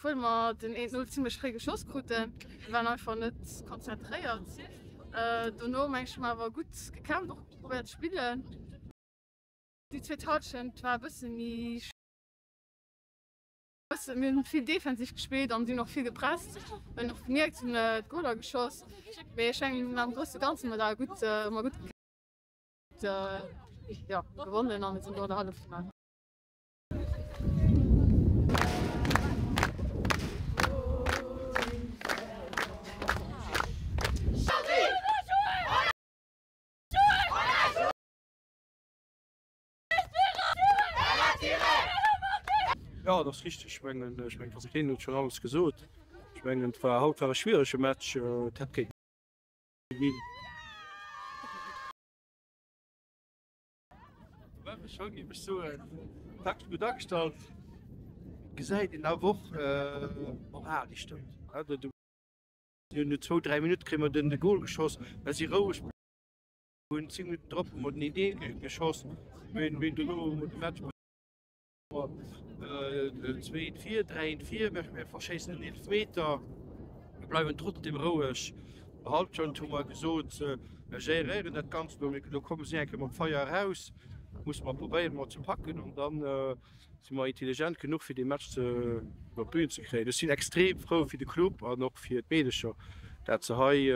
Obwuel mer den 1-0 zimmlech fréi geschoss kruten, mir waren einfach net konzentréiert. Dono meng ech hu mer awer gutt gekämpft, och probéiert ze spillen. Déi zweet Halschent war e bësse méi bësse mir hunn vill defensiv gespillt an sinn och vill gepresst. Mir hunn och gemierkt, hunn d'Goler geschoss, mee ech mengen am grousse Ganzen hu mer da gutt hu mer gutt jo gewonnen an sinn do an der Halleffinall. Jo, dat ass richteg. Ech mengen, ech mengen, d'Kapitän huet schonn alles gesot. Ech mengen, et war haut war e schwierege Match. Et hätt kéinte ginn. Ech géif ech soen, taktesch gutt agestallt. Gesäit een awer och d'Moral, déi stëmmt. No zwou, 3 Minutte kréie mer den Gol geschoss, mer si roueg hunn 10 Minutten drop hu mer den Een geschoss, mee dono hu mer de Match 2 een vir, 3 een vir, mir verschéissen en Eelefmeter, mir bleiwen trotzdeem roueg. Halbschent hu mer gesot, mir géréieren dat Ganzt elo, mee do komme si eng Kéier mat Feier eraus, musse mer probéieren emol ze packen an dann si mer intelligent genuch fir dee Match ze iwwer d'Bühn ze kréien. Ech sinn extrem frou fir de Club an och fir d'Meedecher, dat se hei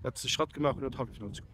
dat se de Schratt gemaach hunn an d'Halleffinall ze kommen.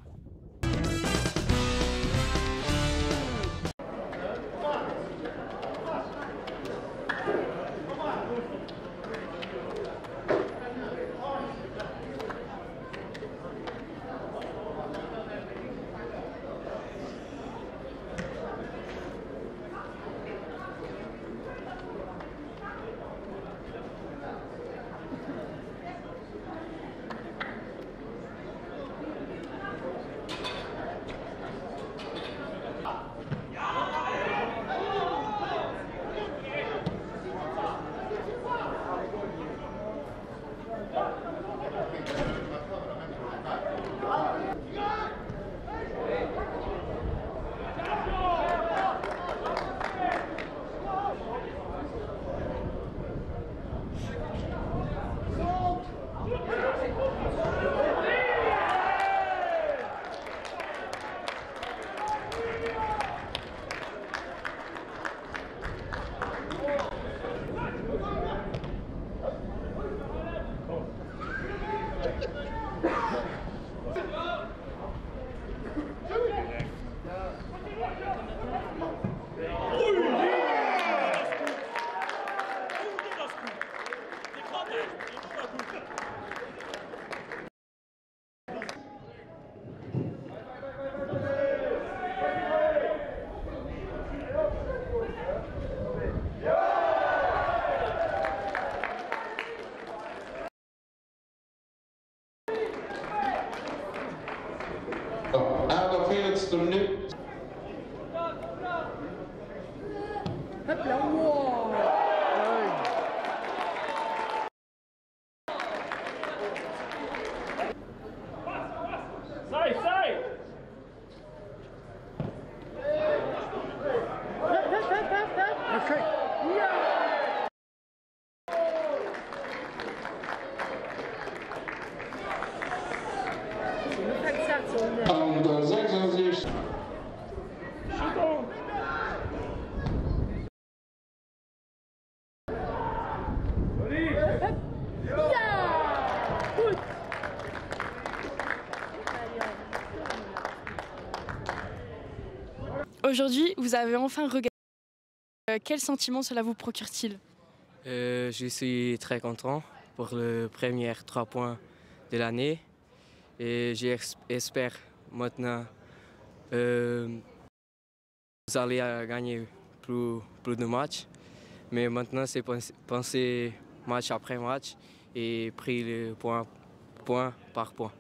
Aujourd'hui, vous avez enfin regagné. Quel sentiment cela vous procure-t-il euh, Je suis très content pour le premier trois points de l'année et j'espère maintenant euh, vous allez gagner plus, plus de matchs. Mais maintenant c'est penser match après match et pris le point, point par point.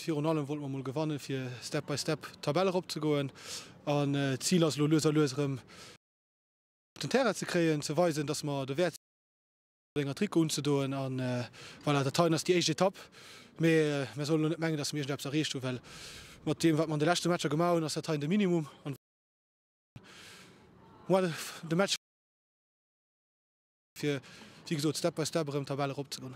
Virun allem wollte mer mol gewannen, fir Step by Step d'Tabell erop ze goen. An d'Zil ass elo lues a lues erëm op den Terrain ze kréien, ze weisen, dass mer derwäert sinn enger Trikot unzedoen. An voilà, dat heien ass déi éischt Etapp. Mee mer sollen elo net mengen, dass mer iergendeppes erreecht hunn, well mat deem wat mer an de leschte Matcher gemaach hunn, ass dat heien de Minimum. An de Match fir, wéi gesot, Step by Step erëm d'Tabell eropzegoen.